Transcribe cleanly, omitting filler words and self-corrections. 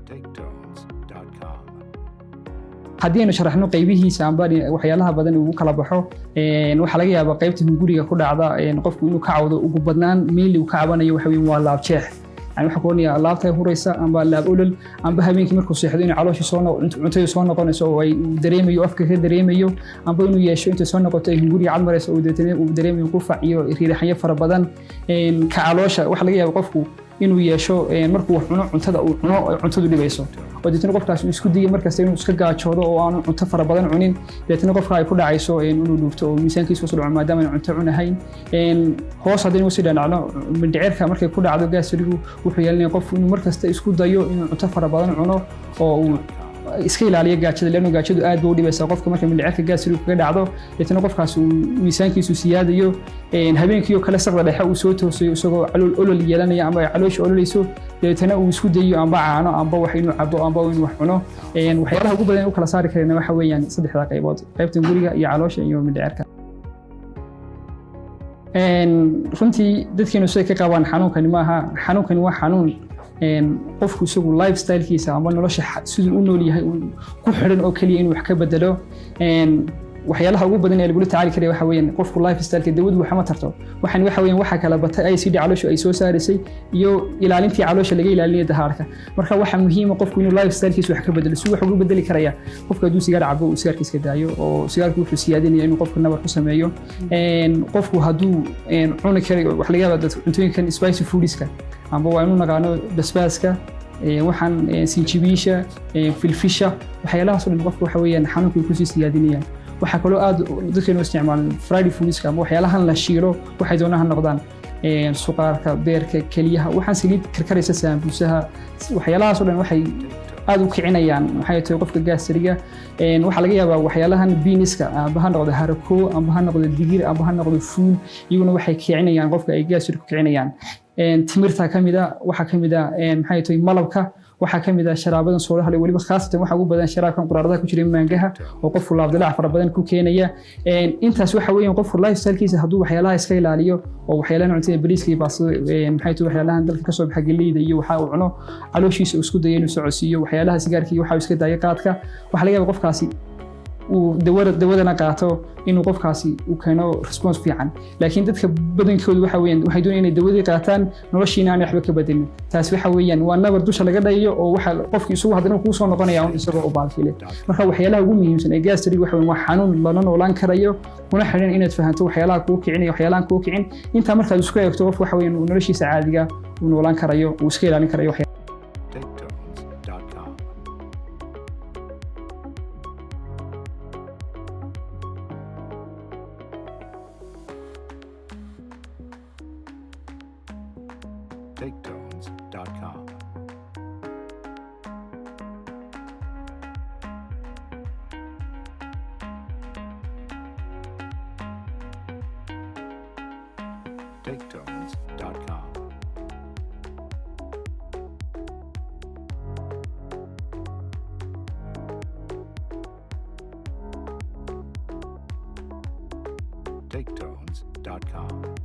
TakeTones.com. Haddii aynu sharaxno qaybihiisa amba waxyaalaha badan uu kala baxo, waxaa laga yaabaa qaybta hunguriga ku dhacda qofku inuu ka cawdo. Ugu badnaan mainly uu ka cabanayo waxa weeye waa laabjeex. Yani waxaa ku oranaya laabta huraysa amba laab olol, amba habeenkii markuu seexdo inuu calooshii soo cuntadu soo noqonayso oo ay uu dareemayo, afka ka dareemayo, amba inuu yeesho intay soo noqoto ay hunguriga cad marayso, uu deetana uu dareemayo qufac iyo riiraxanyo fara badan. Ka caloosha waxaa laga yaabaa qofku inuu yeesho markuu wax cuno, cuntada uu cuno ay cuntadu dhibayso, oo deetana qofkaas uu isku dayo markasta inuu iska gaajoodo oo aanu cunto fara badan cunin. Deetana qofka ay ku dhacayso inuu dhuufto oo miisaankiisa hoos u dhaco maadaama aanu cunto cunahayn. Hoos haddaynu usii dhanacno, mindhicirka markay ku dhacdo gaasirigu, wuxuu yeelanaya qofku inuu markasta isku dayo inuu cunto fara badan cuno oo uu iska ilaaliyo gaajada, leanno gaajadu aad bay u dhibaysaa qofka marka mindhicirka gaasirigu kaga dhacdo. Deetana qofkaas uu miisaankiisu siyaadayo. Habeenkii oo kale saqda dhexe uu soo toosayo isagoo calool olol yeelanaya ama ay caloosha ololayso, deetana uu isku dayo amba caano amba wax inuu cabo amba inuu wax cuno. Waxyaalaha ugu badan ee u kala saari karayna waxa weeyaan saddexda qaybood: qaybta guriga iyo caloosha iyo mindhicirka. Runtii dadkeenu siday ka qabaan xanuunkani maaha. Xanuunkani waa xanuun qofku isagu lifestylekiisa ama nolosha siduu u nool yahay uu ku xidhan oo keliya inuu wax ka bedelo. Waxyaalaha ugu badan ee lagula tacaali karaya waxa weeyaan qofku lifestyleka. Dawadu waxma tarto. Waxaan waxa weeyaan waxa kala batay acid caloosha ay soo saaraysay iyo ilaalintii caloosha laga ilaalinayo dahaarka. Marka waxa muhiim ah qofku inuu lifestylekiisa wax ka bedelo. Si wax ugu bedeli karaya, qofka hadduu sigaar cabo, uu sigaarka iska daayo, oo sigaarku wuxuu siyaadinaya inuu qofka nabar ku sameeyo. Qofku hadduu cuni karayo, waxa laga yaabaa dadka cuntooyinkan spicy foodiska amba waa inuu naqaano basbaaska, waxaan sinjibiisha, filfisha, waxyaalahaas oo dhan qofka waxa weeyaan xanuunka ay kusii siyaadinayaan. Waxaa kaloo aad dadkeenu isticmaalaan fried foodska ama waxyaalahan la shiilo, waxay doonaan ha noqdaan, suqaarka, beerka, keliyaha, waxaan saliid karkaraysa, saambuusaha, waxyaalahaas oo dhan waxay aad u kicinayaan, maxay tahay, qofka gaasiriga. Waxaa laga yaabaa waxyaalahan beanska, amba ha noqdo harako, amba ha noqdo digir, amba ha noqdo fuul, iyaguna waxay kicinayaan qofka ay gaasiri ku kicinayaan. Timirta ka mid a, waxaa ka mid a, maxay tahay, malabka, waxaa ka mid ah sharaabadan soodhaha leh, weliba khaasatan waxaa ugu badan sharaabkan quraaradaha ku jira maangaha oo qofku laabdilaac fara badan ku keenaya. Intaas waxa weeyaan qofku lifestylekiisa hadduu waxyaalaha iska ilaaliyo oo waxyaalahan cuntada bariiska iyo baastada, maxay tahay, waxyaalahan dalka kasoo baxa, galleyda iyo waxa uu cuno, calooshiisa uu isku dayo inuu socodsiiyo, waxyaalaha sigaarka iyo waxa uu iska daayo, qaadka, waxaa laga yaabaa qofkaasi uu dawada dawadana qaato inuu qofkaasi uu keeno response fiican. Laakiin dadka badankoodu waxa weeyaan waxay doonayaan inay dawadii qaataan, noloshiina aanay waxba ka bedelin. Taasi waxa weeyaan waa nabar dusha laga dhayayo oo waxa qofki isagu haddana kuu soo noqonaya un isagoo u baalkile. Marka waxyaalaha ugu muhiimsan ee gastriga waxa weeyaan waa xanuun lala noolaan karayo, kuna xidhan inaad fahanto waxyaalaha kuu kicinaya, waxyaalahan kuu kicin. Intaa markaad isku eegto, qof waxa weeyaan uu noloshiisa caadiga uu noolaan karayo, uu iska ilaalin karayo. TakeTones.com. TakeTones.com. TakeTones.com. TakeTones.com.